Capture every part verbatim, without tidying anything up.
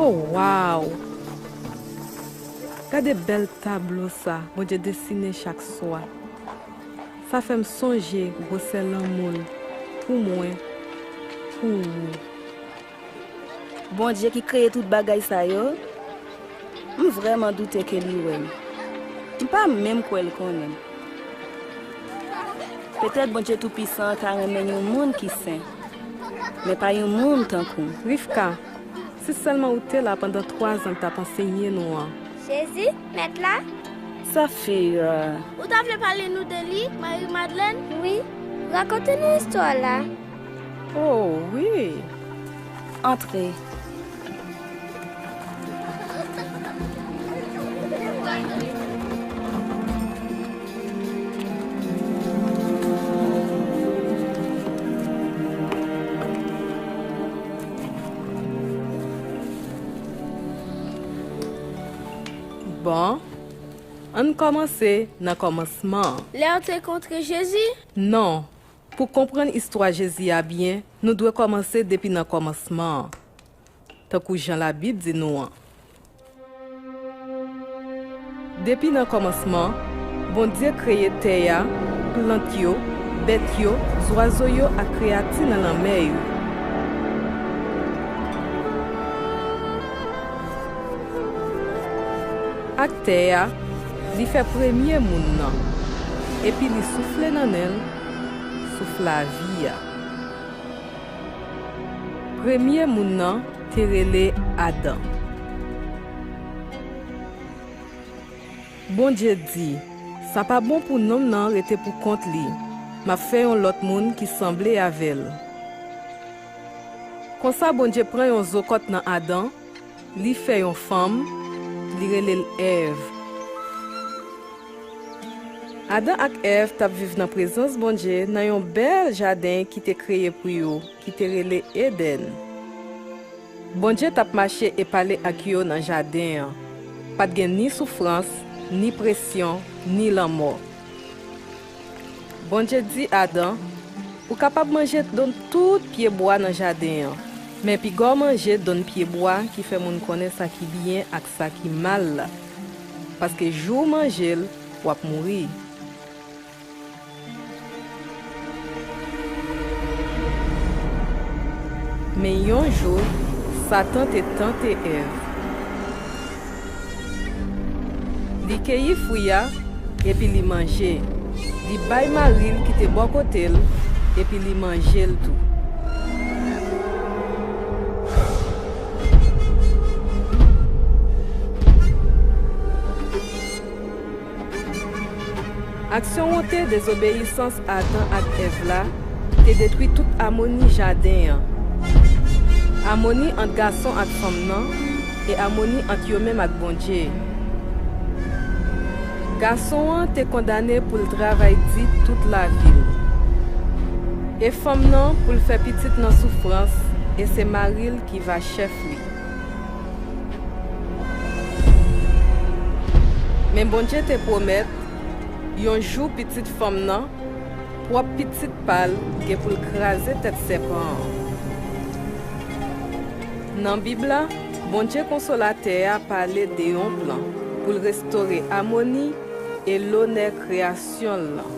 Waw! Gade bèl tablo sa Bondye desinen chak swa. Sa fè m sonje gwosè lanmou l pou mwen, pou ou. Bondye ki kreye tout bagay sa yo, m vrèman doute ke li wè m. M pa menm kwè l konnen m. Petèt Bondye Toupisan an ta renmen yon moun ki sen, men pa yon moun tankou m. Rivka, si sèlman ou te la pandan twa zan l t ap ansenye nou an. Jezi, Mèt la? Safira. Ou ta vle pale nou de li, Mari Madlèn? Wi, rakonte nou istwa la. Oh, wi. Antre. Bon, ann kòmanse nan kòmansman an. Lè w te kontre Jezi? Non. Pou konprann istwa Jezi a byen, nou dwe kòmanse depi nan kòmansman an, tankou jan Labib di nou an. Depi nan kòmansman, Bondye kreye tè a, plant yo, bèt yo, zwazo yo ak kreyati nan lanmè yo. Ak tè a, li fè premye moun nan, epi li soufle nan nen l souf lavi a. Premye moun nan te rele Adan. Bondye di, "Sa pa bon pou nonm nan rete pou kont li. M ap fè yon lòt moun ki sanble avè l." Konsa Bondye pran yon zo kòt nan Adan, li fè yon fanm, li rele l Èv. Adan ak Èv t ap viv nan prezans Bondye nan yon bèl jaden ki te kreye pou yo, ki te rele Edenn. Bondye t ap mache e pale ak yo nan jaden an. Pa t gen ni soufrans, ni presyon, ni lanmò. Bondye di Adan, "Ou kapab manje donn tout pyebwa nan jaden an, men piga w manje donn pyebwa ki fè moun konnen sa ki byen ak sa ki mal la, paske jou w manje l, w ap mouri." Men yon jou, Satan te tante Èv. Li keyi fwi a, epi li manje. Li bay mari l ki te bò kote l, epi li manje l tou. Aksyon wonte dezobeyisans Adan ak Èv la te detwi tout amoni jaden an, amoni ant gason ak fanm nan, e amoni ant yo menm ak Bondye. Gason an te kondane pou l travay di tout lavi l, e fanm nan pou l fè pitit nan soufrans, e se mari l ki va chèf li. Men Bondye te pwomèt, yon jou pitit fanm nan, pwòp pitit pa l, gen pou l kraze tèt sèpan an. Nan Bib la, Bondye Konsolatè a pale de yon plan pou l restore amoni e lonè kreyasyon l lan.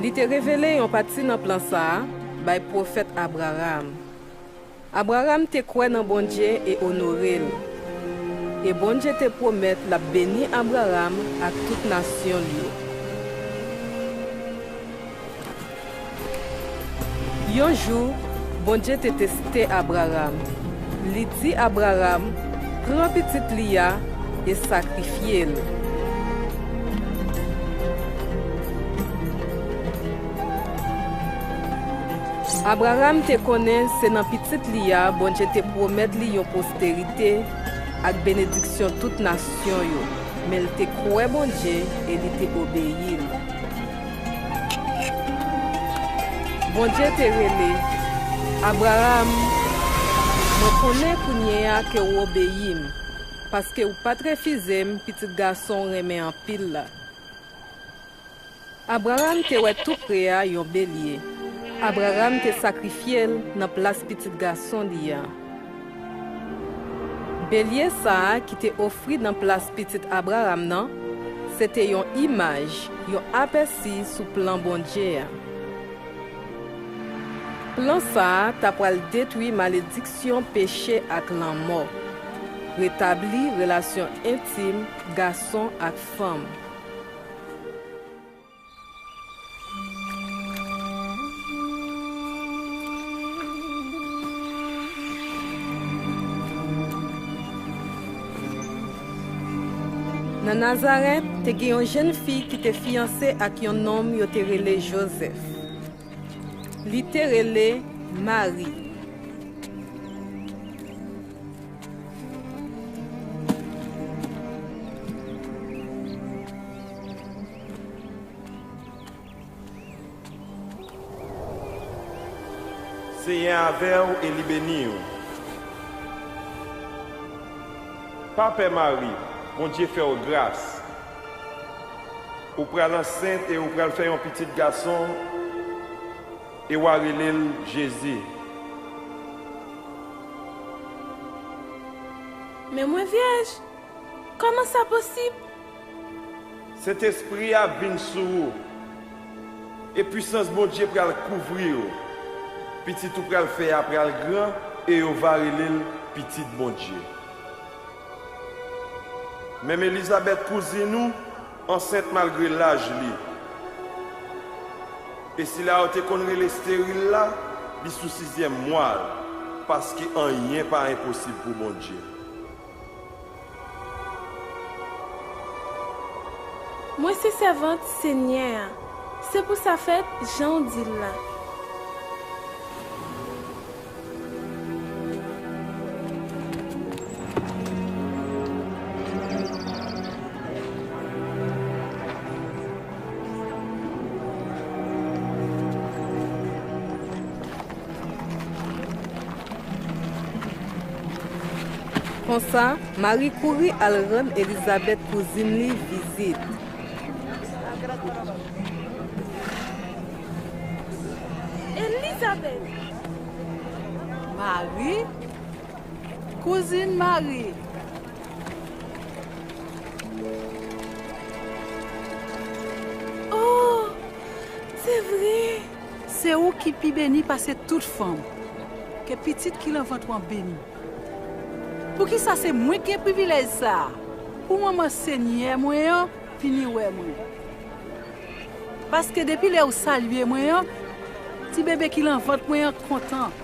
Li te revele yon pati nan plan sa a bay pwofèt Abraram. Abraram te kwè nan Bondye e onore l. E Bondye te pwomèt l ap beni Abraram ak tout nasyon l yo. Yon jou, Bondye te teste Abraram. Li di Abraram, "Pran pitit li a e sakrifye l." Abraram te konnen se nan pitit li a Bondye te pwomèt li yon posterite ak benediksyon tout nasyon yo, men l te kwè Bondye e li te obeyi l. Bondye te rele, "Abraram, mwen konnen kounye a ke w obeyi m, paske w pa t refize m pitit gason w renmen anpil la." Abraram te wè toupre a yon belye. Abraram te sakrifye l nan plas pitit gason li a. Belye sa a ki te ofri nan plas pitit Abraram nan, se te yon imaj, yon apèsi sou plan Bondye a. Plan sa a ta pral detwi malediksyon peche ak lanmò, retabli relasyon entim gason ak fanm. Nan Nazarèt, te gen yon jèn fi ki te fiyanse ak yon nonm yo te rele Jozèf. Li te rele Mari. Senyè avè w e li beni w. Pa pè, Mari, Bondye fè w gras. Ou pral ansent e ou pral fè yon pitit gason, e w a rele l Jezi. Men mwen vyèj. Kòman sa posib? Sentespri a ap vin sou ou, e pisans Bondye pral kouvri w. Pitit ou pral fè a pral gran, e yo va rele l Pitit Bondye. Menm Elizabèt, kouzin ou, ansent malgre laj li. E sila yo te konn rele esteril la, li sou sizyèm mwa l, paske anyen pa enposib pou Bondye. Mwen se sèvant Senyè a. Se pou sa fèt jan w di l la. Konsa, Mari kouri al rann Elizabèt, kouzin li, vizit. Elizabèt! Mari? Kouzin Mari! Oh, se vre! Se ou ki pi beni pase tout fanm. Ke pitit ki nan vant ou an beni. Poukisa se mwen ki gen privilèj sa a? Pou manman Senyè mwen an vini wè mwen. Paske depi lè ou salye mwen an, ti bebe ki nan vant mwen an kontan.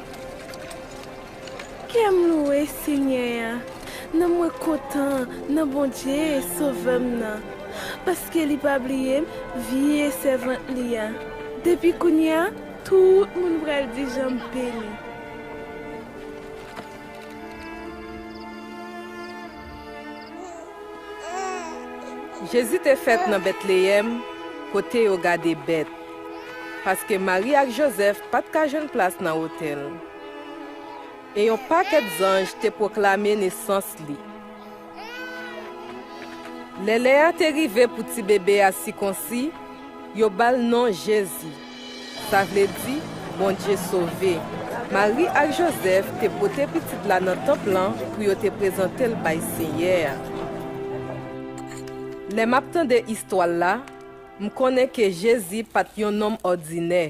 Kè m louwe Senyè a. Nanm mwen kontan nan Bondye, Sovè m nan, paske li pa bliye m, vye sèvant li a. Depi kounye a, tout moun pral di jan m beni. Jezi te fèt nan Betleyèm, kote yo gade bèt, paske Mari ak Jozèf pa t ka jwenn plas nan otèl. E yon pakèt zanj te pwoklame nesans li. Lè lè a te rive pou ti bebe a sikonsi, yo ba l non Jezi, sa vle di, Bondye sove. Mari ak Jozèf te pote pitit la nan tanp lan pou yo te prezante l bay Senyè a. Lè m ap tande istwa l la, m konnen ke Jezi pa t yon nonm òdinè.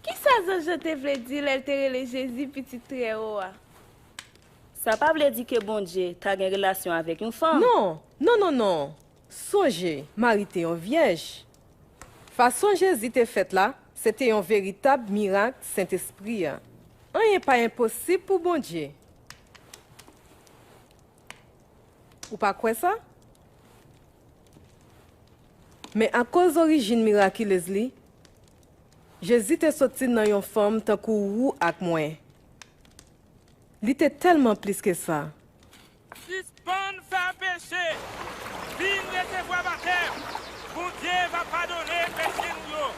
Ki sa zanj lan te vle di lè l te rele Jezi Pitit Trèwo a? Sa pa vle di ke Bondye ta gen relasyon avèk yon fanm. Non, non, non, non. Sonje, Mari te yon vyèj. Fason Jezi te fèt la, se te yon veritab mirak Sentespri a. Anyen pa enposib pou Bondye. Ou pa kwè sa? Men akoz orijin mirakilez li, Jezi te soti nan yon fanm tankou ou ak mwen. Li te tèlman plis ke sa. Sispann fè peche, vin resevwa batèm, Bondye va padone peche nou yo.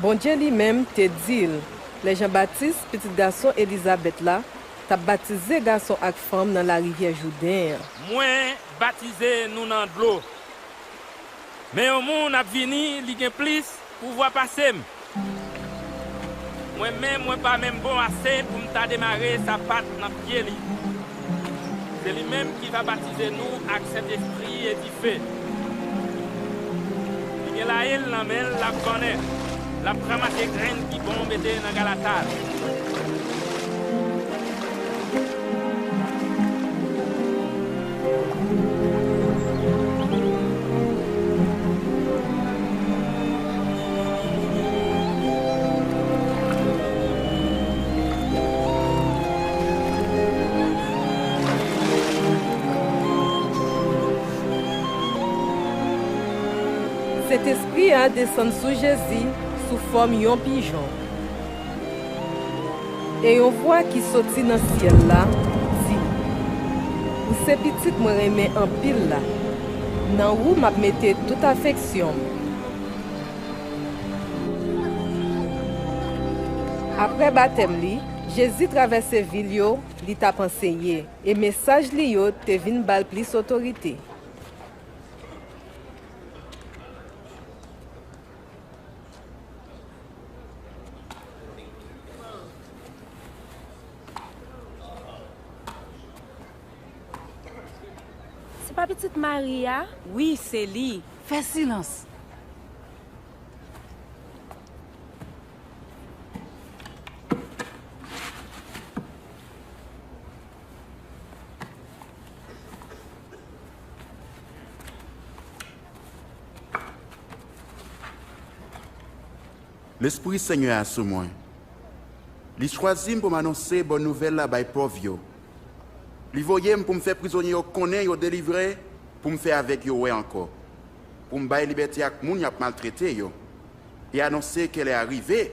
Bondye li menm te di l, lè Jan Batis, pitit gason Elizabèt la, t ap batize gason ak fanm nan larivyè Jouden an. Mwen batize nou nan dlo. Men yon moun ap vini, li gen plis pouvwa pase m. Mwen menm, mwen pa menm bon ase pou m ta demare sapat nan pye li. Se li menm ki va batize nou ak Sentespri e dife. Li gen laye l nan men l, l ap vannen. L ap ranmase grenn ki bon mete nan galata l. Sentespri a desann sou Jezi sou fòm yon pijon. E yon vwa ki soti nan syèl la di, "Ou se Pitit mwen renmen anpil la. Nan ou m ap mete tout afeksyon m." Apre batèm li, Jezi travèse vil yo li t ap anseye, e mesaj li yo te vin ba l plis otorite. Se pa pitit Mari a? Wi, se li. Fè silans. Lespri Senyè a sou mwen. Li chwazi m pou m anonse bòn nouvèl la bay pòv yo. Li voye m pou m fè prizonye yo konnen yo delivre, pou m fè avèg yo wè ankò, pou m bay libète ak moun y ap maltrete yo, e anonse ke lè a rive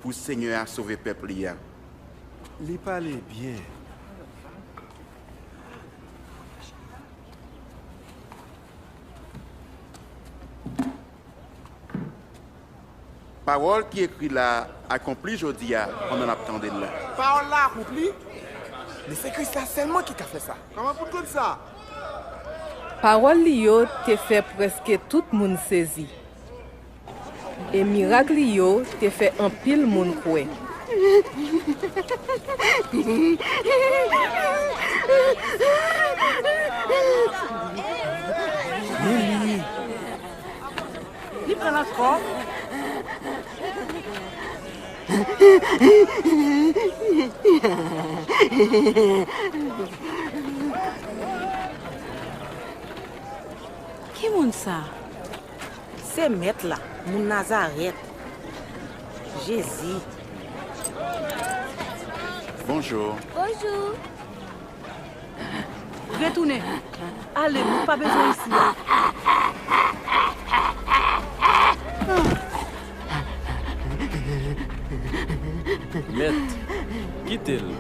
pou Senyè a sove pèp li a. Li pale byen. Pawòl ki ekri la a akonpli jodi a pandan n ap tande l la. Pawòl la akonpli? Men se Kris la sèlman ki ka fè sa. Kòman pou n konn sa? Pawòl li yo te fè prèske tout moun sezi. E mirak li yo te fè anpil moun kwè. Men li, li pral ankò. Ki moun sa? Se Mèt la, moun Nazarèt. Jezi. Bonjou. Bonjou. Retounen. Ale, nou pa bezwen isi a. Mèt, kite l.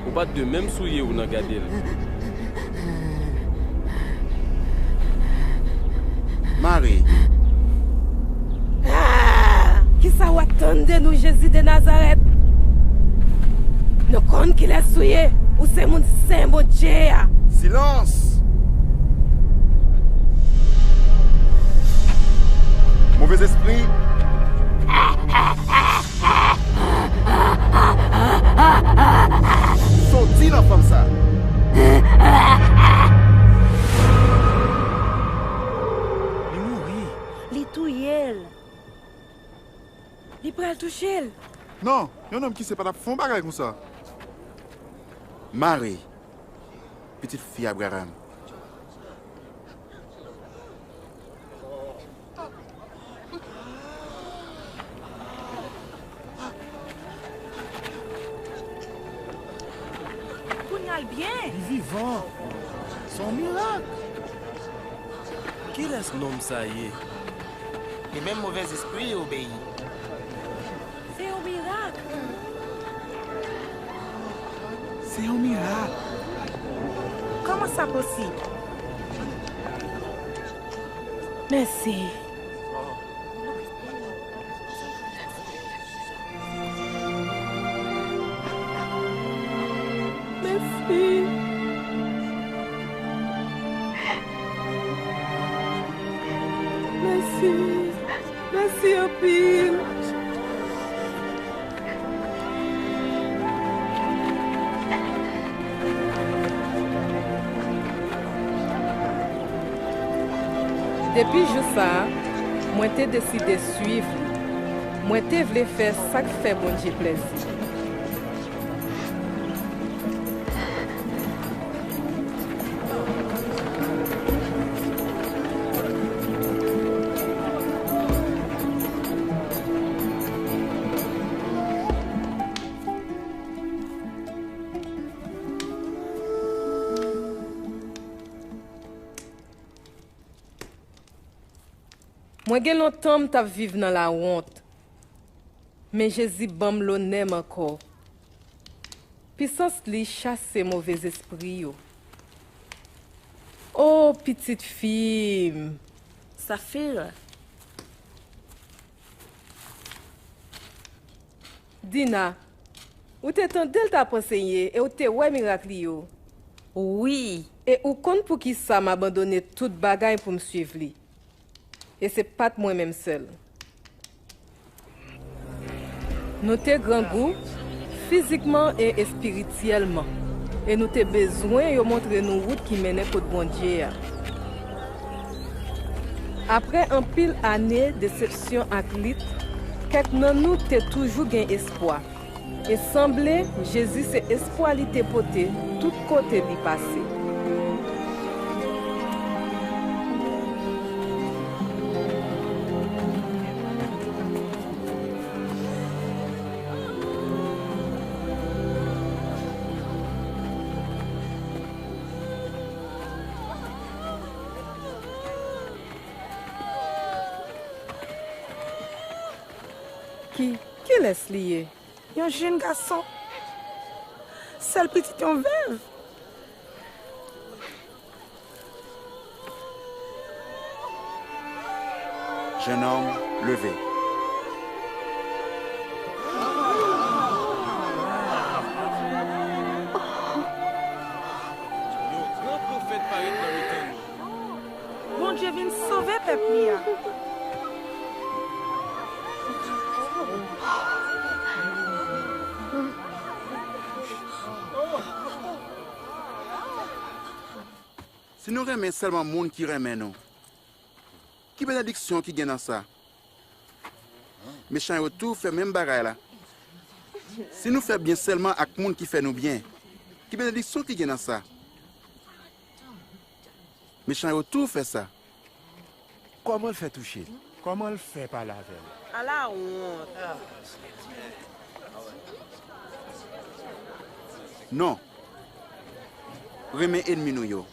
Ou pa t dwe menm souye w nan gade l. Mari. Ah! Kisa w atann de nou, Jezi de Nazarèt? Nou konn kilès ou ye. Ou se moun sen Bondye a. Silans! Movèzespri! Soti nan fanm sa! Li mouri. Li touye l. Li pral touche l. Non, yon nonm ki sen pa t ap fè yon bagay konsa. Mari, pitit fi Abraram. Kounye a l byen. Li vivan. Se yon mirak. Kilès nonm sa ye? Li menm movèzespri obeyi. Se yon mirak. Se yon mirak. Kòman sa posib? Mèsi. Mèsi. Mèsi. Mèsi anpil. Depi jou sa a, mwen te deside suiv li. Mwen te vle fè sa k fè Bondye plèzi. Mwen gen lontan m t ap viv nan lawont, men Jezi ban m lonè m ankò. Pisans li chase move zespri yo. O, pitit fi m! Safira. Dina, ou te tande l t ap ansenye e ou te wè mirak li yo. Wi. E ou konn poukisa m abandone tout bagay pou m suiv li. E se pa t mwen menm sèl. Nou te grangou, fizikman e espirityèlman, e nou te bezwen yo montre nou wout ki mennen kot Bondye a. Apre anpil ane desepsyon ak lit, kèk nan nou te toujou gen espwa. E sanble, Jezi se espwa li te pote tout kote li pase. Ki, kilès li ye? Yon jenn gason. Sèl pitit yon vèv. Jennonm, leve. Yon gran pwofèt parèt nan mitan nou. Bondye vin sove pèp li a. Si nou renmen sèlman moun ki renmen nou, ki benediksyon ki gen nan sa? Mechan yo tou fè menm bagay la. Si nou fè byen sèlman ak moun ki fè nou byen, ki benediksyon ki gen nan sa? Mechan yo tou fè sa. Kòman l fè touche l? Kòman l fè pale avè l? Ala wont! Non. Renmen ènmi nou yo.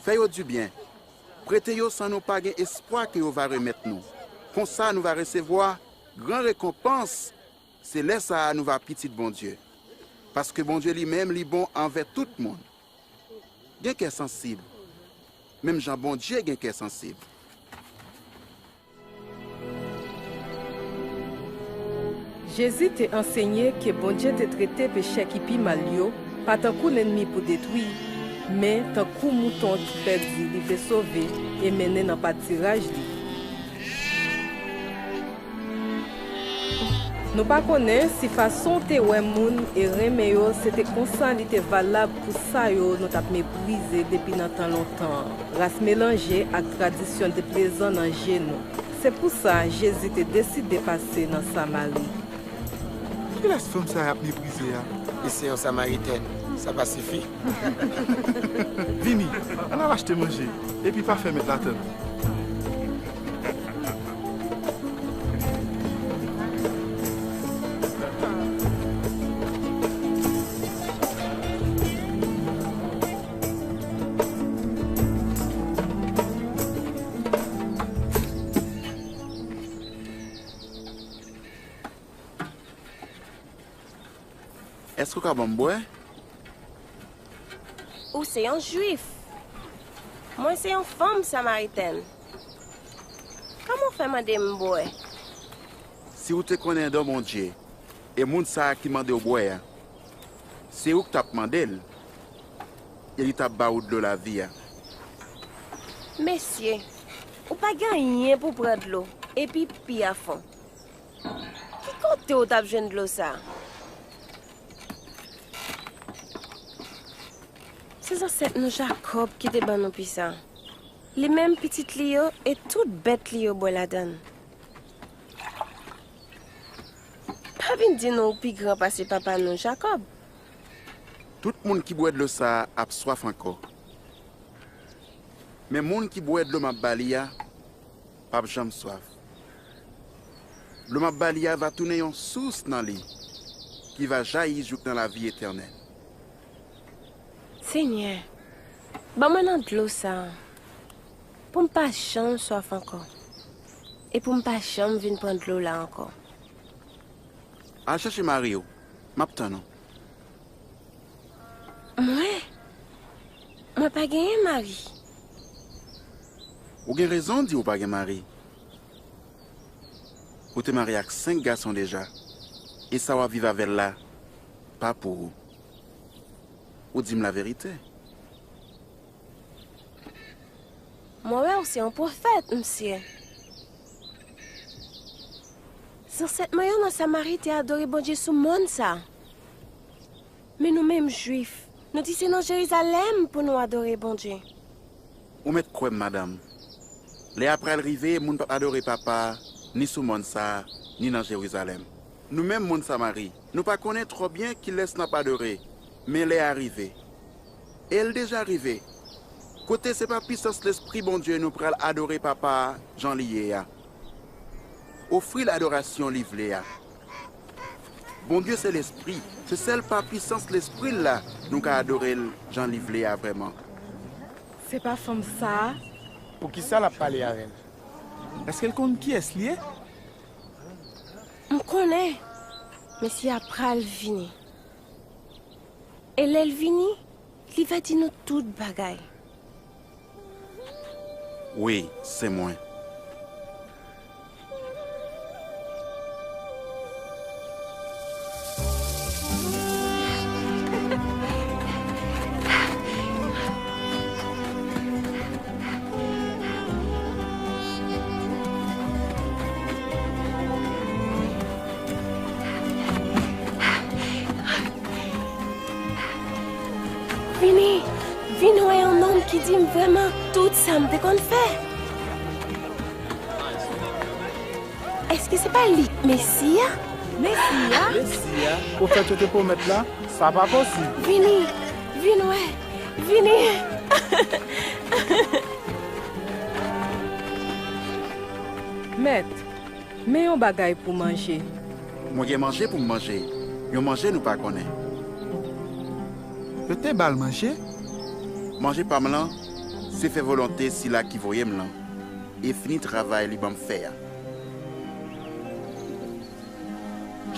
Fè yo dibyen. Prete yo san nou pa gen espwa ke yo va remèt nou. Konsa, nou va resevwa gran rekonpans. Se lè sa a nou va pitit Bondye. Paske Bondye li menm, li bon anvè tout moun. Gen kè sansib, menm jan Bondye gen kè sansib. Jezi te ansenye ke Bondye te trete pechè ki pi mal yo, pa tankou lènmi pou detwi, men tankou mouton ki pèdi li vle sove e mennen nan patiraj li. Nou pa konnen si fason w te wè moun e renmen yo se te konsa li te valab pou sa yo nou t ap meprize depi nan tan lontan an, ras melanje ak tradisyon deplezan nan je nou. Se pou sa Jezi te deside pase nan Samari. Kilès fanm sa y ap meprize a? Li se yon Samaritèn, sa pa sifi? Vini, ann al achte manje, epi pa fè mèt la tann. Èske w ka ban m bwè? Ou se yon Jwif. Mwen se yon fanm Samaritèn. Kòman w fè mande m bwè? Si w te konnen don Bondye e moun sa a ki mande w bwè a, se ou k t ap mande l, e li t ap ba ou dlo lavi a. Mesye, ou pa gen anyen pou pran dlo, epi pi a fon. Ki kote w t ap jwenn dlo sa a? Se zansèt nou Jakòb ki te ban nou pi sa a. Li menm, pitit li yo e tout bèt li yo bwè ladan l. Pa vin di nou ou pi gran pase papa nou, Jakòb. Tout moun ki bwè dlo sa a ap swaf ankò. Men moun ki bwè dlo m ap ba li a p ap janm swaf. Dlo m ap ba li a va tounen yon sous nan li, ki va jayi jouk nan lavi etènèl. Senyè, ban mwen nan dlo sa a, pou m pa janm swaf ankò, e pou m pa janm vin pran dlo la ankò. Al chèche mari w, m ap tann ou. Mwen? Mwen pa genyen mari. Ou gen rezon di ou pa gen mari. Ou te marye ak senk gason deja, e sa w ap viv avè l la, pa pou ou. Ou di m laverite. Mwen wè ou se yon pwofèt, mesye. Zansèt mwen yo nan Samari te adore Bondye sou mòn sa a. Men nou menm Jwif, nou di se nan Jerizalèm pou nou adore Bondye. Ou mèt kwè m, madanm. Lè a pral rive, moun p ap adore Papa a, ni sou mòn sa a, ni nan Jerizalèm. Nou menm moun Samari, nou pa konnen twò byen kilès n ap adore, men lè a rive. E l deja rive. Kote se pa pisans Lespri Bondye nou pral adore Papa a jan li ye a. Ofri l adorasyon li vle a. Bondye se Lespri. Se sèl pa pisans Lespri l la nou ka adore l jan li vle a vrèman. Se pa fanm sa a? Poukisa l ap pale avè l? Èske l konn kiyès li ye? M konnen Mesi a pral vini. E lè l vini, li va di nou tout bagay. Wi, se mwen. Vini, vin wè yon nonm ki di m vrèman tout sa m te konn fè. Èske se pa li k Mesi a? Mesi a? Mesi a? Pwofèt yo te pwomèt la, sa pa posib. Vini, vin wè, vini. Mèt, men yon bagay pou manje. Mwen gen manje pou m manje, yon manje nou pa konnen. Yo te ba l manje? Manje pa m lan, se fè volonte Sila ki voye m lan, e fini travay li ban m fè a.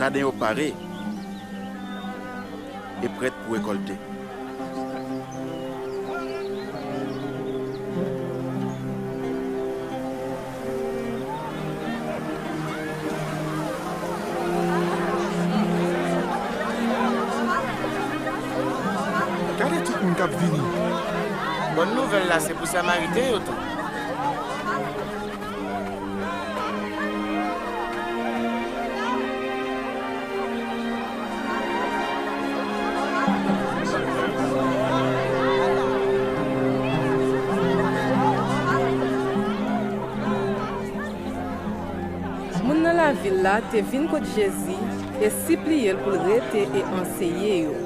Jaden yo pare e prèt pou rekòlte. Gade tout moun k ap vini. Bòn nouvèl la se pou Samariten yo tou. Moun nan lavil la te vin kot Jezi e sipliye l pou l rete e anseye yo.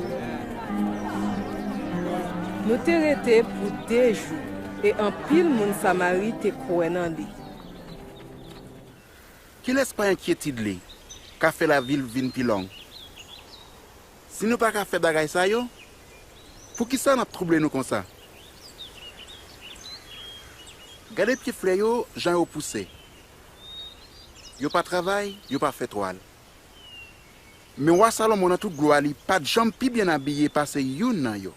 Nou te rete pou de jou, e anpil moun Samari te kwè nan li. Kilès pa enkyetid li ka fè lavil vin pi long? Si nou pa ka fè bagay sa yo, poukisa n ap twouble nou konsa? Gade pye flè yo, jan yo pouse. Yo pa travay, yo pa fè twal. Men wa Salomon nan tout glwa li pa t janm pi byen abiye pase youn nan yo.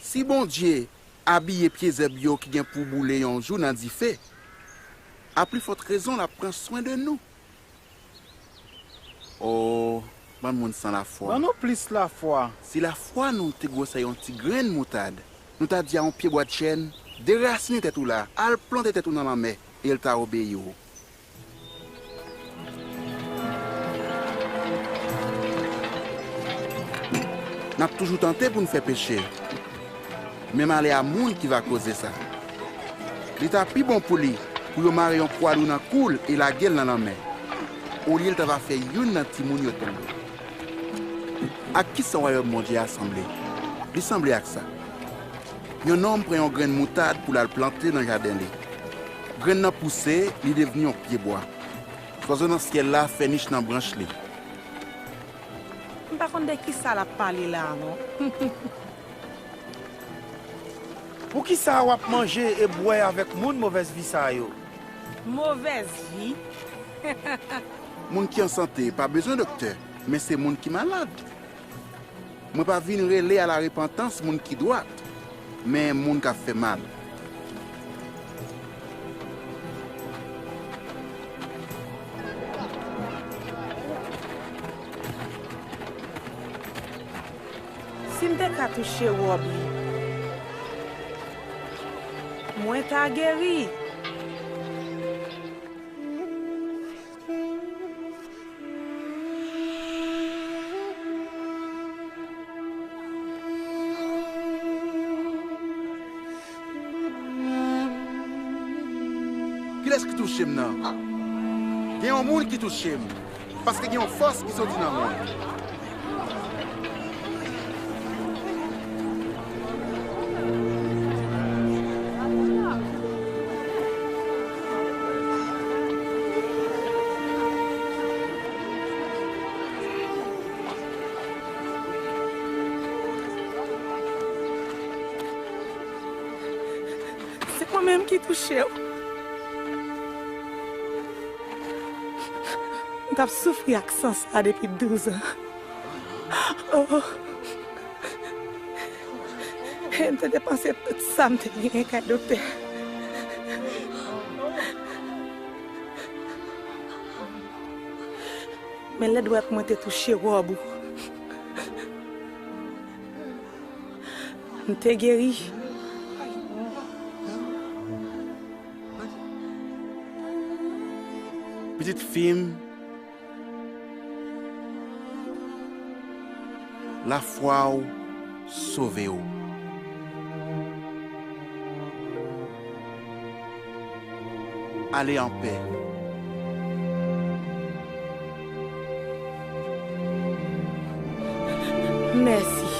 Si Bondye abiye pye zèb yo ki gen pou boule yon jou nan dife, a pli fòt rezon l ap pran swen de nou. O, bann moun san lafwa! Ban nou plis lafwa! Si lafwa nou te gwosè yon ti grenn moutad, nou ta di a yon pyebwa chèn, derasinen tèt ou la, al plante tèt ou nan lanmè, e l ta obeyi w. N ap toujou tante pou n fè peche, men malè a moun ki va koze sa. Li ta pi bon pou li pou yo mare yon pwa lou nan kou l e lage l nan lanmè, olye l ta va fè youn nan timoun yo tonbe. Ak ki sa Wayòm Bondye a sanble? Li sanble ak sa. Yon nonm pran yon grenn moutad pou l al plante nan jaden li. Grenn nan pouse, li devni yon pyebwa. Zwazo nan syèl la fè nich nan branch li. M pa konn de ki sa l ap pale la a, non. Poukisa w ap manje e bwè avèk moun movèz vi sa yo? Movèz vi? Moun ki an sante pa bezwen doktè, men se moun ki malad. Mwen pa vin rele alarepantans moun ki dwat, men moun k ap fè mal. Si m te ka touche wòb li, mwen ta geri. Kilès ki touche m nan? Gen yon moun ki touche m, paske gen yon fòs ki soti nan mwen. Se mwen menm ki touche w. M t ap soufri ak san sa depi douz an. Oh. E m te depanse tout sa m te genyen kay doktè. Men lè dwèt mwen te touche wòb ou, m te geri. Pitit fi m, lafwa w sove w. Ale anpè. Mèsi.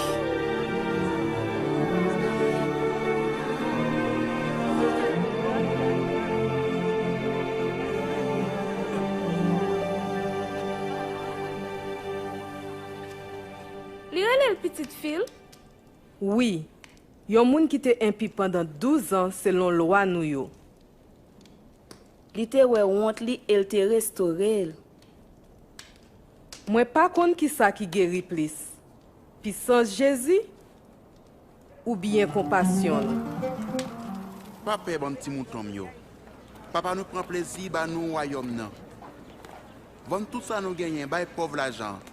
Li rele l pitit fi l? Wi, yon moun ki te enpi pandan douz an selon lwa nou yo. Li te wè wont li e l te restore l. Mwen pa konn kisa ki geri plis, pisans Jezi oubyen konpasyon l. Pa pè, bann ti mouton m yo. Papa nou pran plezi ba nou wayòm nan. Vann tout sa nou genyen, bay pòv lajan an.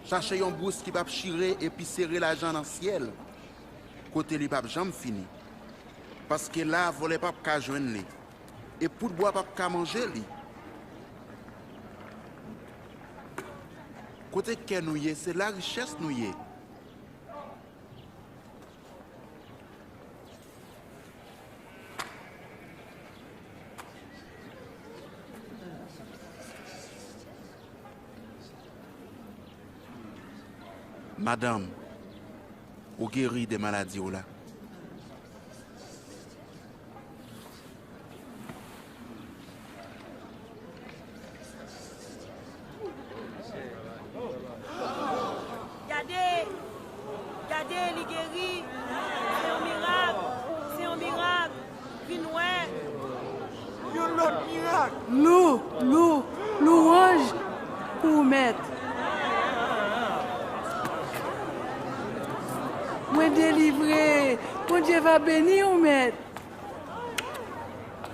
Chache yon bous ki p ap chire epi sere lajan nan syèl, kote li p ap janm fini. Paske la, vòlè p ap ka jwenn li, e pout bwa p ap ka manje li. Kote kè nou ye, se la richès nou ye. Madanm, ou geri de maladi w la. Gade! Gade, li geri! Se yon mirak! Se yon mirak! Vin wè! Yon lòt mirak! Lou, lou, louwanj pou ou, Mèt. Mwen delivre! Bondye va beni w, Mèt.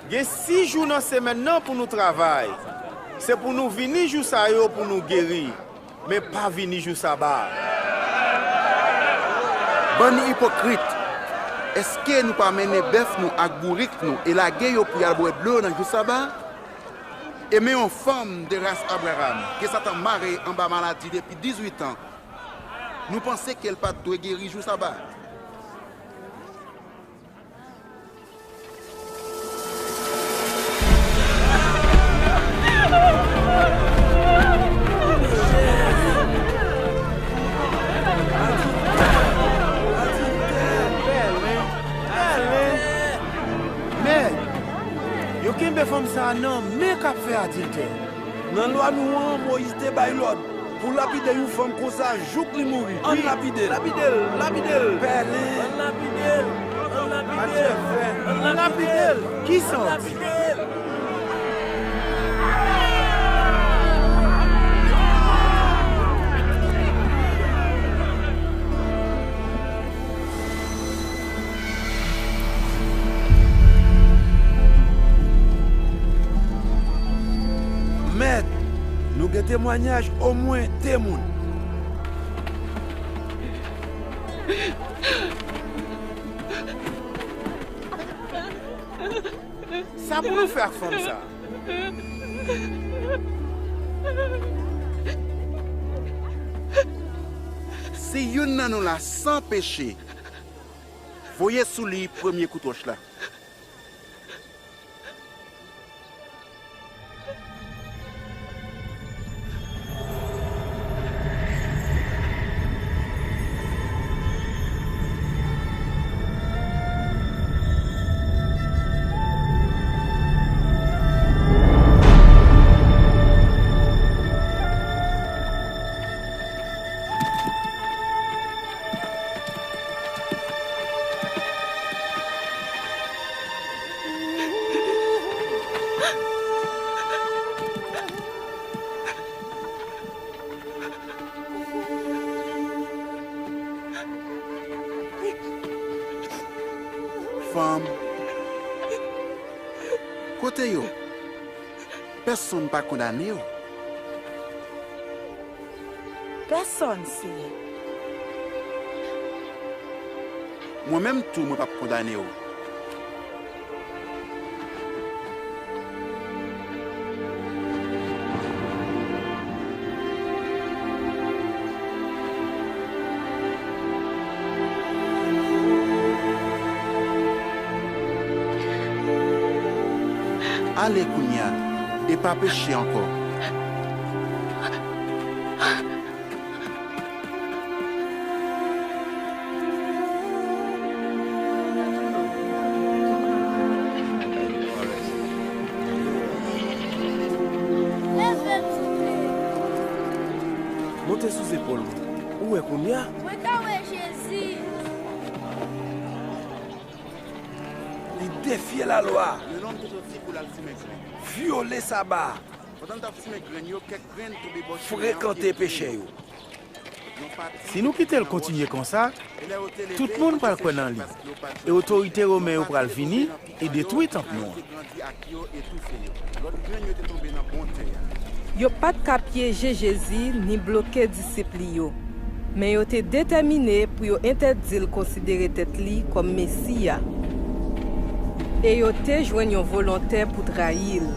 Gen sis jou nan semèn nan pou nou travay. Se pou nou vini jou sa yo pou nou geri, men pa vini jou saba a. Bann ipokrit! Èske nou pa mennen bèf nou ak bourik nou e lage yo pou y al bwè dlo nan jou saba a? E men yon fanm de ras Abraram ke Satan mare anba maladi depi dizuit an. Nou panse ke l pa t dwe geri jou saba a? Kenbe fanm sa a nan men k ap fè adiltè. Nan lwa nou an, Moyiz te bay lòd pou lapide yon fanm konsa jouk li mouri. Ann lapide l. Lapide l, lapide l. Pèlen. Ann lapide l, ann lapide l. Ann lapide l. Ki sans? Mèt, nou gen temwayaj omwen de moun. Sa pou nou fè ak fanm sa? Si youn nan nou la san peche, voye sou li premye kout wòch la. Fanm, kote yo? Pèsonn pa kondane w. Pèsonn, Seyè. Mwen menm tou, mwen p ap kondane w. Ale kounye a, e pa peche ankò. Monte sou zepòl mwen. Ou wè kounye a? Mwen ka wè Jezi. Li defye lalwa. Yon nonm te soti pou l al simen grenn. Vyole saba. Pandan l t ap simen grenn yo, kèk grenn tonbe bò chimen an, frekante pechè yo. Si nou kite l kontinye konsa, tout moun pral kwè nan li, e otorite women yo pral vini e detwi tanp nou an. Yo pa t ka pyeje Jezi ni bloke disip li yo, men yo te detèmine pou yo entèdi l konsidere tèt li kòm Mesi a, e yo te jwenn yon volontè pou trayi l.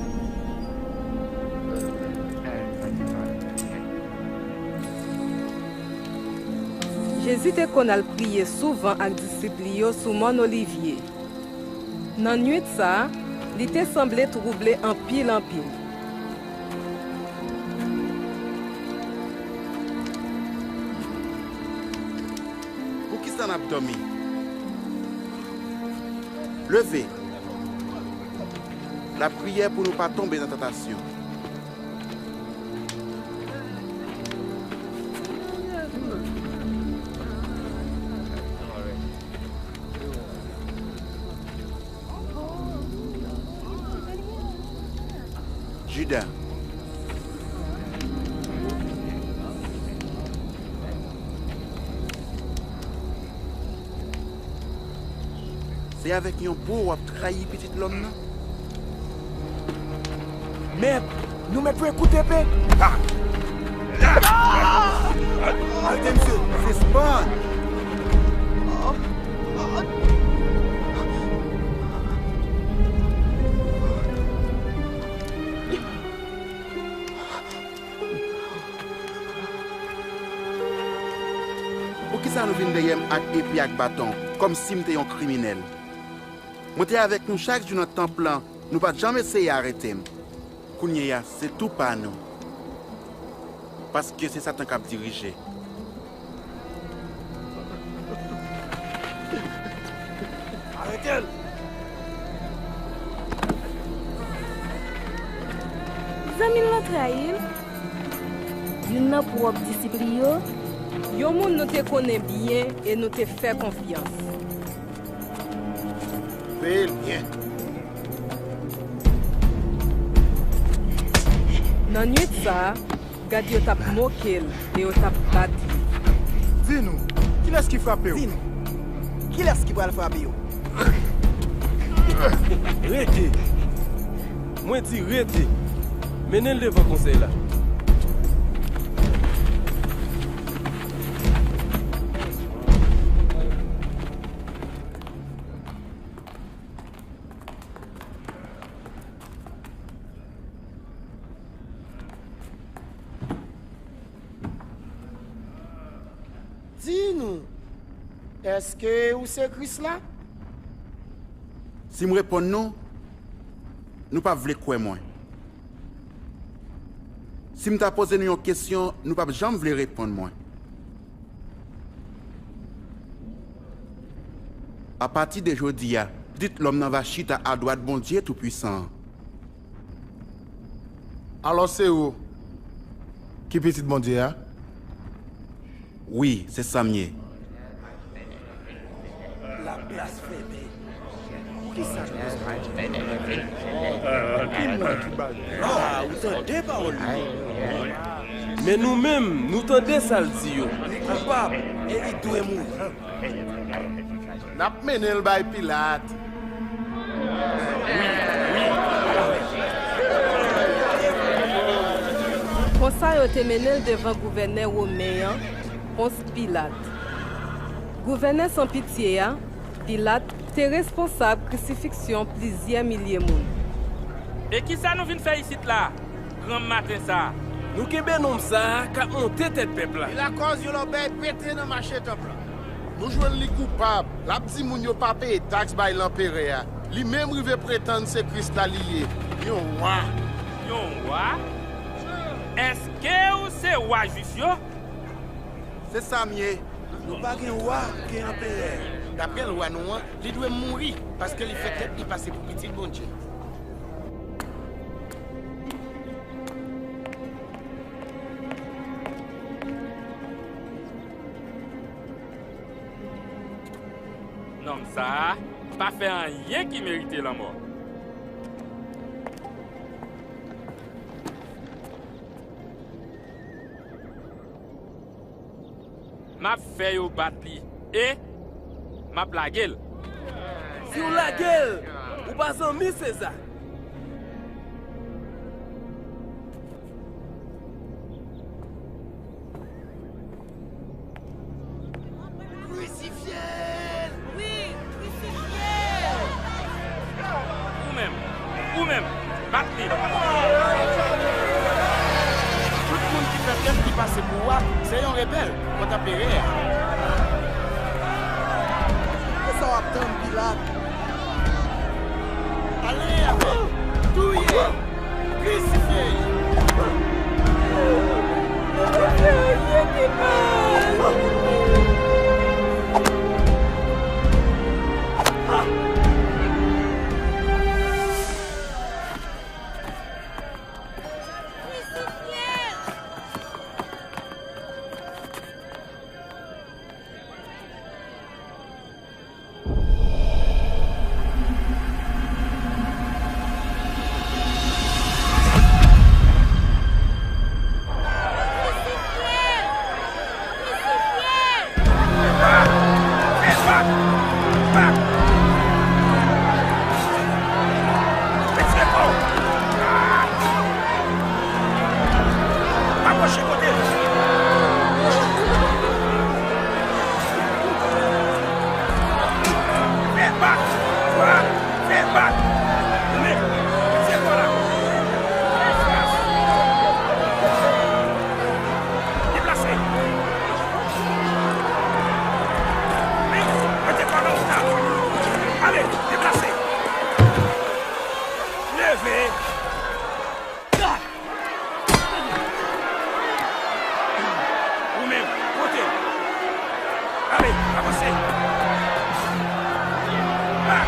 Jezi te konn al priye souvan ak disip li yo sou Mòn Olivye. Nan nuit sa a, li te sanble twouble anpil, anpil. Poukisa n ap dòmi? Leve! Lapriyè pou nou pa tonbe nan tantasyon. Jida. Se avèk yon bo w ap trayi Pitit Lòm nan? Mèt, nou mèt voye kout epe. Arete misye, sispann! Poukisa nou vin dèyè m ak epe ak baton, kòmsi m te yon kriminèl? Mwen te avèk nou chak jou nan tanp lan, nou pa t janm eseye arete m. Kounye a, se tou pa nou. Paske se Satan k ap dirije. Arete l! Zanmi l lan trayi l. Youn nan pwòp disip li yo. Yon moun nou te konnen byen e nou te fè konfyans. Veye l byen. Nan nuit sa a, gad yo t ap moke l e yo t ap bat li. Di nou, kilès ki frape w? Di nou, kilès ki pral frape w? Rete! Mwen di rete! Mennen l devan konsèy la. Di nou, èske ou se Kris la? Si m reponn nou, nou p ap vle kwè mwen. Si m ta poze nou yon kesyon, nou p ap janm vle reponn mwen. Apati de jodi a, Pitit Lòm nan va chita adwat Bondye Toupwisan an. Alò se ou ki Pitit Bondye a? Wi, se sa m ye. L ap blasfeme. Kisa nou bezwen di? Ki mwen ki ba l? Ah, ou tande pawòl li? Men nou menm, nou tande sa l di yo. Li koupab e li dwe mouri. N ap mennen l bay Pilat. Konsa yo te mennen l devan gouvènè women an, Pons Pilat. Gouvènè san pitye a, Pilat, te responsab krisifiksyon plizyè milye moun. E kisa nou vin fè isit la, granm maten sa a? Nou kenbe nonm sa a k ap monte tèt pèp la. Li lakòz yon lòbèy pete nan mache tanp lan. Nou jwenn li koupab. L ap di moun yo pa peye taks bay lanperè a. Li menm rive pretann se Kris la li ye, yon wa. Yon wa? Èske w se wa Jwif yo? Se sa m ye. Nou pa gen wa, gen anperè. Daprè lwa nou an, li dwe mouri, paske li fè tèt li pase pou pitit Bondye. Nonm sa a pa fè anyen ki merite lanmò. M ap fè yo bat li e m ap lage l. Si w lage l, ou pa zanmi Seza. Krisifye l! Wi, krisifye l! Ou menm, ou menm, bat li! Tout moun ki fè tèt li pase pou wa, se yon rebèl kont anperè a. Kisa w ap tann, Pilat? Ale avè l! Touye l! Krisifye li! Fè bak! Fè bak! Ou menm, se kò la! Deplase! Men, mete kò nan wout la! Ale, deplase! Leve! Ou menm, kote l? Ale, avanse! Ah!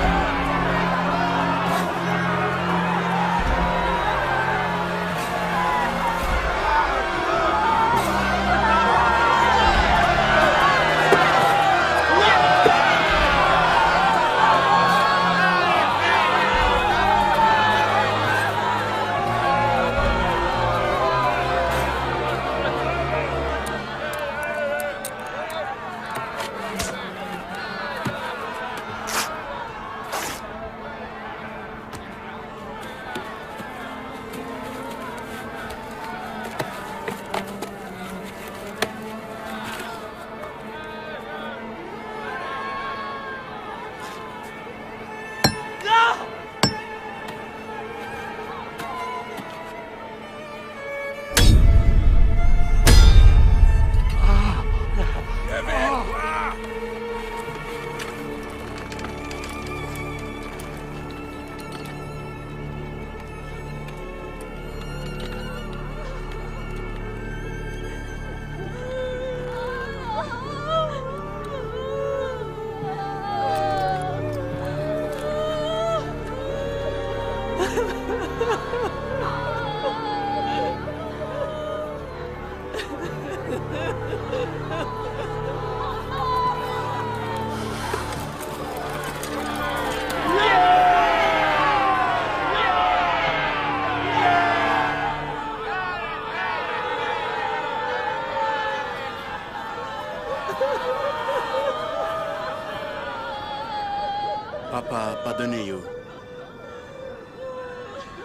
Abandone yo,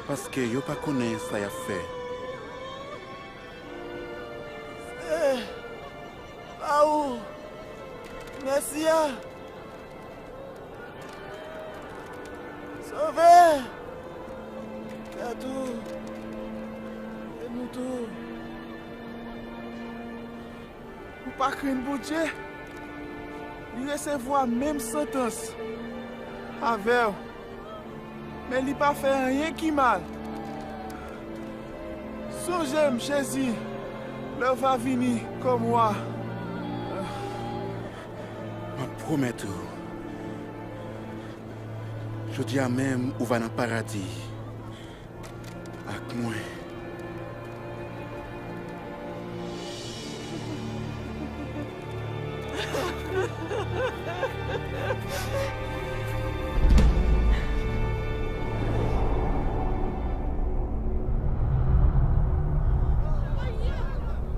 paske yo pa konnen sa y ap fè. Eh, pa ou, Mesi a. Sove tèt ou e nou tou. Ou pa krenn Bondye? Li resevwa menm santans avè w, men li pa fè anyen ki mal. Sonje m, Jezi, lè w va vini kòm wa. M ap pwomèt ou, jodi a menm ou va nan paradi ak mwen.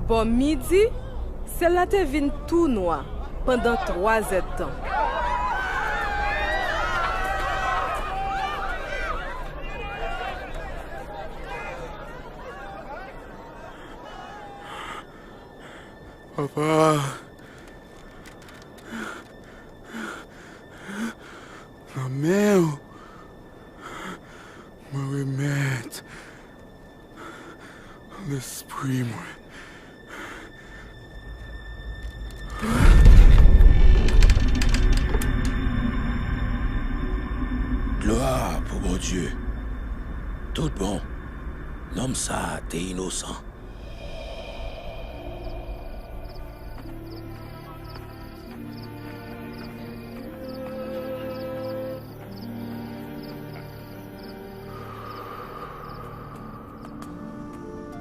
Bò midi, syèl la te vin tou nwa pandan twazèdtan. Papa, nan men w mwen remèt lespri mwen. Glwa pou Bondye. Tout bon, nonm sa a te inosan.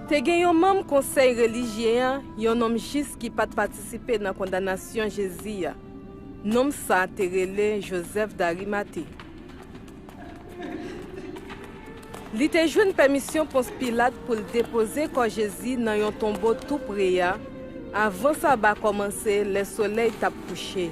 Te gen yon manm konsèy relijye a, yon nonm jis ki pa t patisipe nan kondanasyon Jezi a. Nonm sa a te rele Jozèf Darimate. Li te jwenn pèmisyon Pons Pilat pou l depoze kò Jezi nan yon tonbo tou pre a, avan saba kòmanse, lè solèy t ap kouche.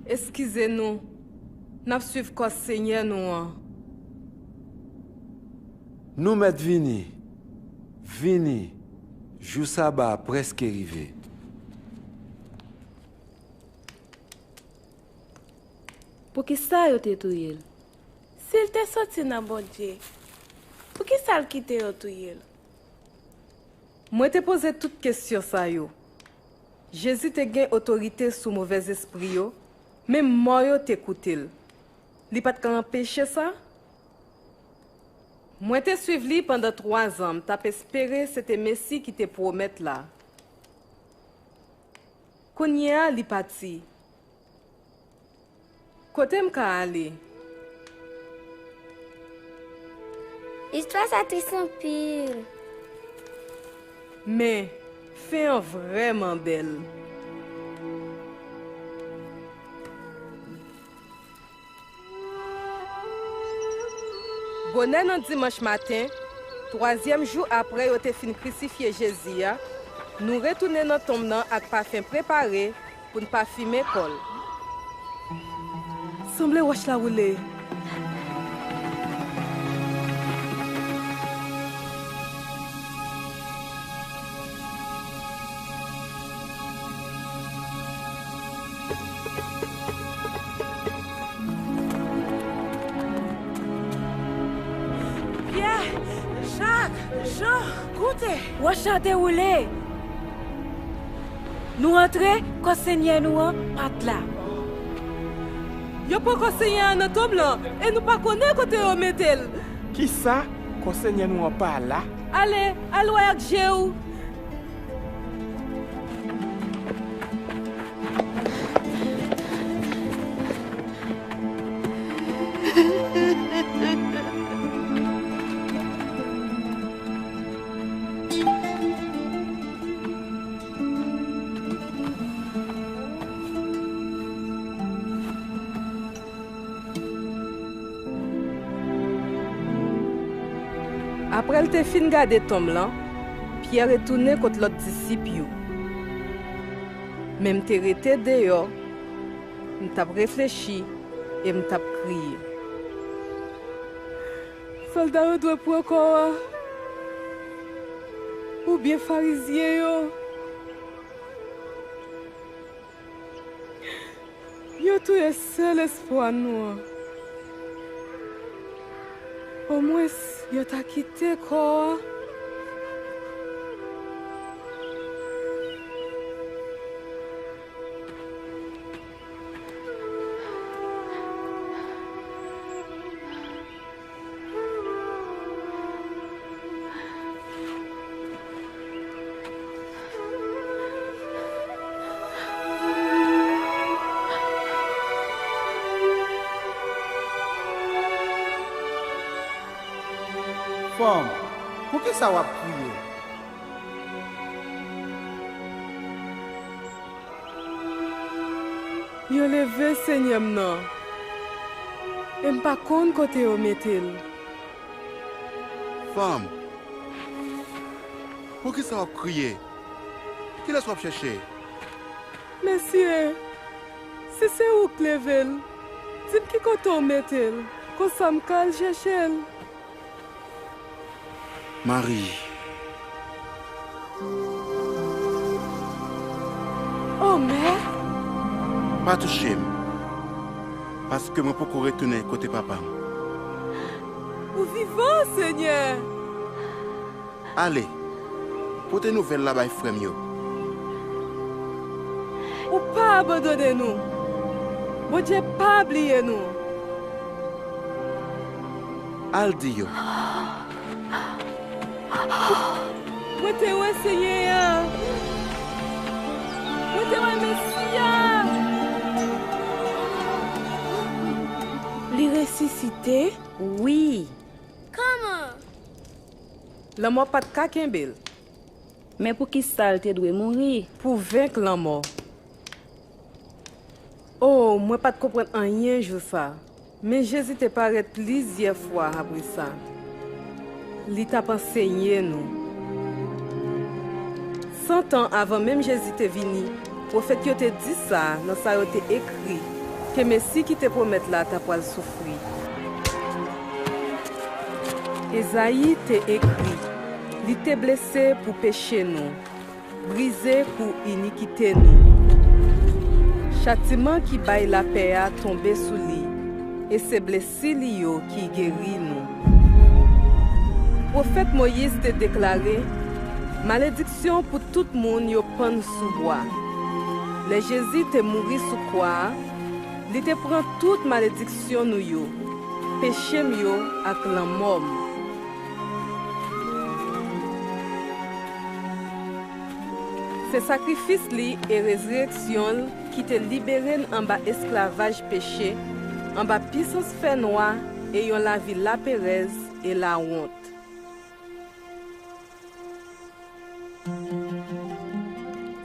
Eskize nou, n ap suiv kò Senyè nou an. Nou mèt vini, vini, jou saba a prèske rive. Poukisa yo te touye l? Si l te soti nan Bondye, poukisa l kite yo touye l? Mwen te poze tout kesyon sa yo. Jezi te gen otorite sou movèzespri yo, menm mò yo te koute l. Li pa t ka anpeche sa? Mwen te suiv li pandan twazan, m t ap espere se te Mesi ki te pwomèt la. Kounye a, li pati. Kote m ka ale? Istwa sa tris anpil. Men, fen an vrèman bèl. Bonè nan dimanch maten, twazyèm jou apre yo te fin krisifye Jezi a, nou retounen nan tonm nan ak pafen prepare pou n pafime kò l. Sanble wòch la woule. Pyè, Jak, Jan, koute! Wòch la te woule! Nou antre, kò Senyè nou an pa t la. Yo pran kò Senyè a nan tonm lan, e nou pa konnen kote yo mete l. Kisa? Kò Senyè nou an pa la? Ale, al wè ak je w. Apre l te fin gade tonm lan, Pyè retounen kot lòt disip yo. Men m te rete deyò, m t ap reflechi e m t ap kriye. Sòlda yo dwe pran kò a, oubyen Farizyen yo. Yo touye sèl espwa nou an. Omwens yo ta kite kò a. Fanm, poukisa w ap kriye? Yo leve Senyè m nan, e m pa konn kote yo mete l. Fanm, poukisa w ap kriye? Kilès w ap chèche? Mesye, si se ou k leve l, di m ki kote w mete l, konsa m ka al chèche l. Mari. O, Mèt! Pa touche m, paske mwen poko retounen kote Papa m. Ou vivan, Senyè! Ale, pote nouvèl la bay frè m yo. Ou pa abandone nou. Bondye pa bliye nou. Al di yo. Mwen te wè Senyè a. Mwen te wè Mesi a. Li resisite? Wi. Kòman? Lanmò pa t ka kenbe l. Men poukisa l te dwe mouri? Pou venk lanmò. O, mwen pa t konprann anyen jou sa. Men Jezi te parèt plizyè fwa apre sa. Li t ap ansenye nou. San tan avan menm Jezi te vini, pwofèt yo te di sa nan sa yo te ekri, ke Mesi ki te pwomèt la ta pral soufri. Ezayi te ekri, Li te blese pou peche nou, brize pou inikite nou. Chatiman ki bay lapè a tonbe sou li, e se blesi li yo ki geri nou. Pwofèt Moyiz te deklare, Malediksyon pou tout moun yo pann sou bwa. Lè Jezi te mouri sou kwa a, li te pran tout malediksyon nou yo, peche m yo ak lanmò m. Se sakrifis li e rezireksyon l ki te libere n anba esklavaj peche, anba pisans fènwa e yon lavi laperèz e lawont.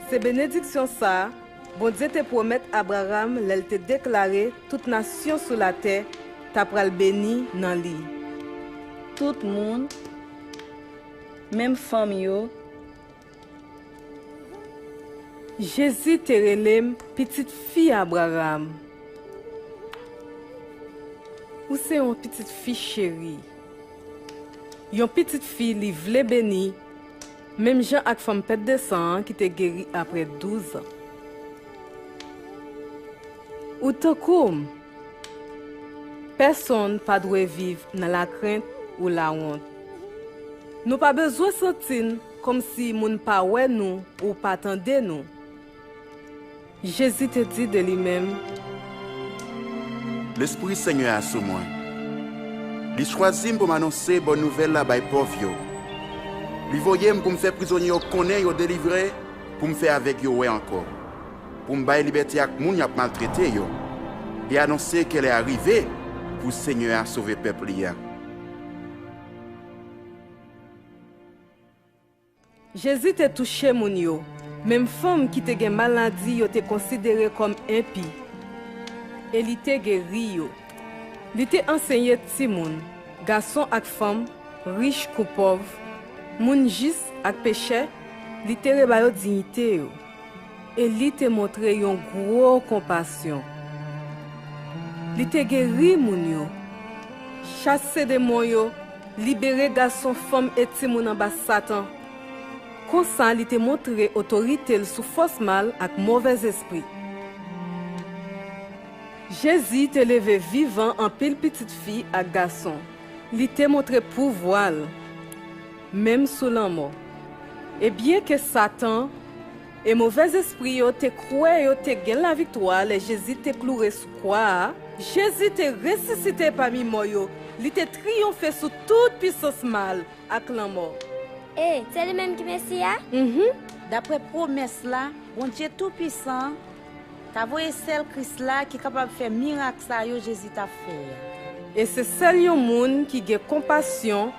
Se benediksyon sa a Bondye te pwomèt Abraram lè l te deklare tout nasyon sou latè ta pral beni nan li. Tout moun, menm fanm yo. Jezi te rele m pitit fi Abraram. Ou se yon pitit fi cheri. Yon pitit fi li vle beni, menm jan ak fanm pèt de san an ki te geri apre douz an. Ou tankou m. Pèsonn pa dwe viv nan lakrent ou lawont. Nou pa bezwen santi n kòmsi moun pa wè nou ou pa tande nou. Jezi te di de li menm, Lespri Senyè a sou mwen. Li chwazi m pou m anonse bòn nouvèl la bay pòv yo. Li voye m pou m fè prizonye yo konnen yo delivre, pou m fè avèg yo wè ankò, pou m bay libète ak moun y ap maltrete yo, e anonse ke lè a rive pou Senyè a sove pèp li a. Jezi te touche moun yo, menm fanm ki te gen maladi yo te konsidere kòm enpi, e li te geri yo. Li te ansenye timoun, gason ak fanm, Rich kou pòv, moun jis ak pechè, li te reba yo diyite yo, e li te montre yon gwo konpasyon. Li te geri moun yo, chase demon yo, libere gason, fanm e timoun anba Satan. Konsa, li te montre otorite l sou fòs mal ak movèzespri. Jezi te leve vivan anpil pitit fi ak gason. Li te montre pouvwa l, menm sou lanmò. E byenke Satan e movèzespri yo te kwè yo te gen laviktwa lè Jezi te kloure sou kwa a, Jezi te resisite pami mò yo. Li te triyonfe sou tout pisans mal ak lanmò. E, se li menm ki Mesi a? Mhm. Dapre pwomès la, Bondye Toupisan an ta voye sèl Kris la ki kapab fè mirak sa yo Jezi t ap fè a. E se sèl yon moun ki gen konpasyon,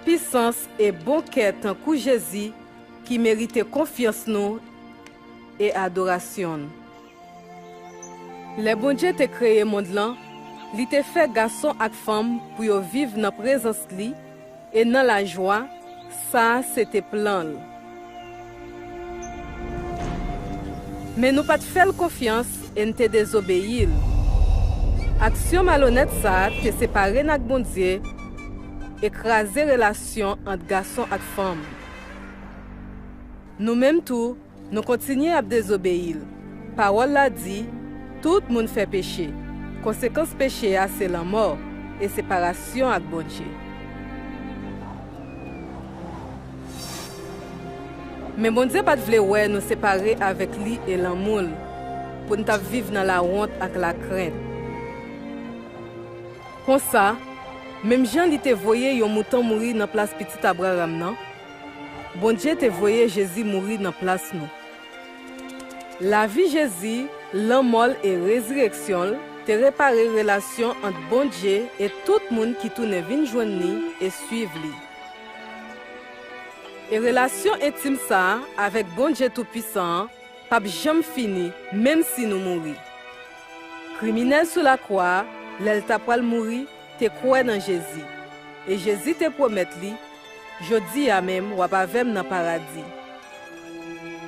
pisans e bon kè tankou Jezi ki merite konfyans nou e adorasyon n. Lè Bondye te kreye mond lan, li te fè gason ak fanm pou yo viv nan prezans li e nan lajwa. Sa a se te plan l. Men nou pa t fè l konfyans e n te dezobeyi l. Aksyon malonèt sa a te separe n ak Bondye e kraze relasyon ant gason ak fanm. Nou menm tou, nou kontinye ap dezobeyi l. Pawòl la di, tout moun fè peche. Konsekans peche a se lanmò e separasyon ak Bondye. Men Bondye pa t vle wè nou separe avèk li e lanmou l, pou n t ap viv nan lawont ak lakrent. Konsa, menm jan li te voye yon mouton mouri nan plas pitit Abraram nan, Bondye te voye Jezi mouri nan plas nou. Lavi Jezi, lanmò l e rezireksyon l te repare relasyon ant Bondye e tout moun ki tounen vin jwenn li e swiv li. E relasyon entim sa a avèk Bondye Toupisan an p ap janm fini, menm si nou mouri. Kriminèl sou lakwa a, lè l ta pral mouri, te kwè nan Jezi, e Jezi te pwomèt li, jodi a menm w ap avè m nan Paradi.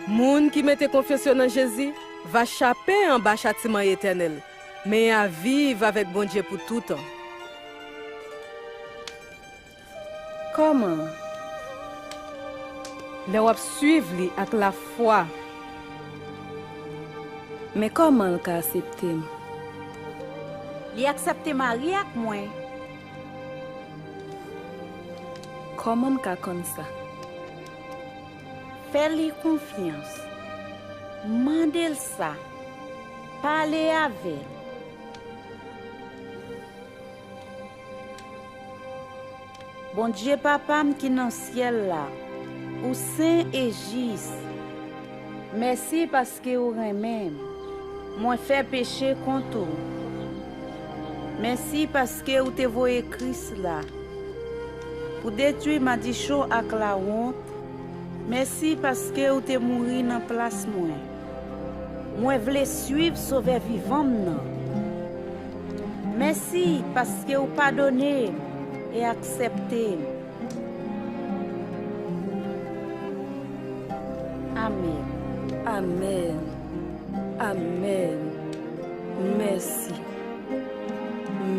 Moun ki mete konfyans yo nan Jezi va chape anba chatiman etènèl, men y a viv avèk Bondye pou toutan. Kòman? Lè w ap swiv li ak lafwa. Men kòman l ka aksepte m? Li aksepte mari ak mwen. Kòman m ka konn sa? Fè li konfyans. Mande l sa. Pale avè l. Bondye Papa m ki nan syèl la, ou sen e jis. Mèsi paske ou renmen m. Mwen fè peche kont ou. Mèsi paske ou te voye Kris la pou detwi madichon ak lawont. Mèsi paske ou te mouri nan plas mwen. Mwen vle swiv Sovè vivan m nan. Mèsi paske ou padone m e aksepte m. Amèn. Amèn. Amèn. Mèsi.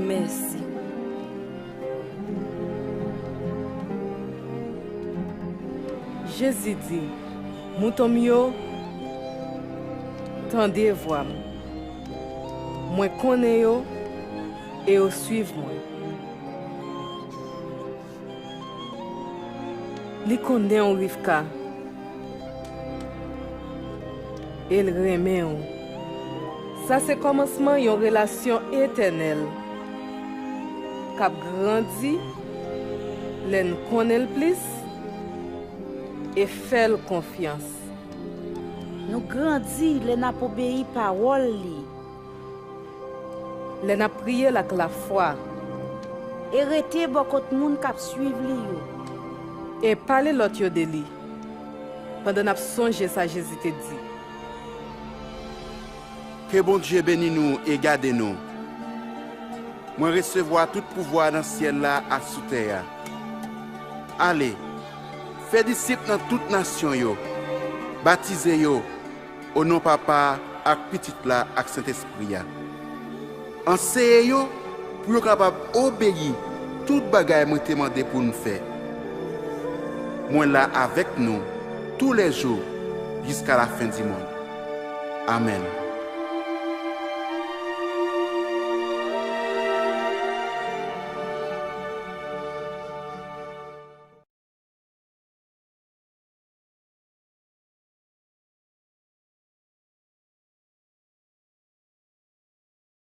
Mèsi. Jezi di, mouton m yo tande vwa m. Mwen konnen yo e yo swiv mwen. Li konnen w, Rivka, e l renmen w. Sa se kòmansman yon relasyon etènèl k ap grandi lè n konnen l plis e fè l konfyans. Nou grandi lè n ap obeyi pawòl li. Lè n ap priye l ak lafwa. E rete bò kot moun k ap swiv li yo. E pale lòt yo de li, pandan n ap sonje sa Jezi te di. Ke Bondye beni nou e gade nou. Mwen resevwa tout pouvwa nan syèl la ak sou tè a. Ale, fè disip nan tout nasyon yo, batize yo o non Papa a, ak Pitit la, ak Sentespri a. Anseye yo pou yo kapab obeyi tout bagay mwen te mande pou n fè. Mwen la avèk nou toulèjou jiska lafen dimonn. Amèn.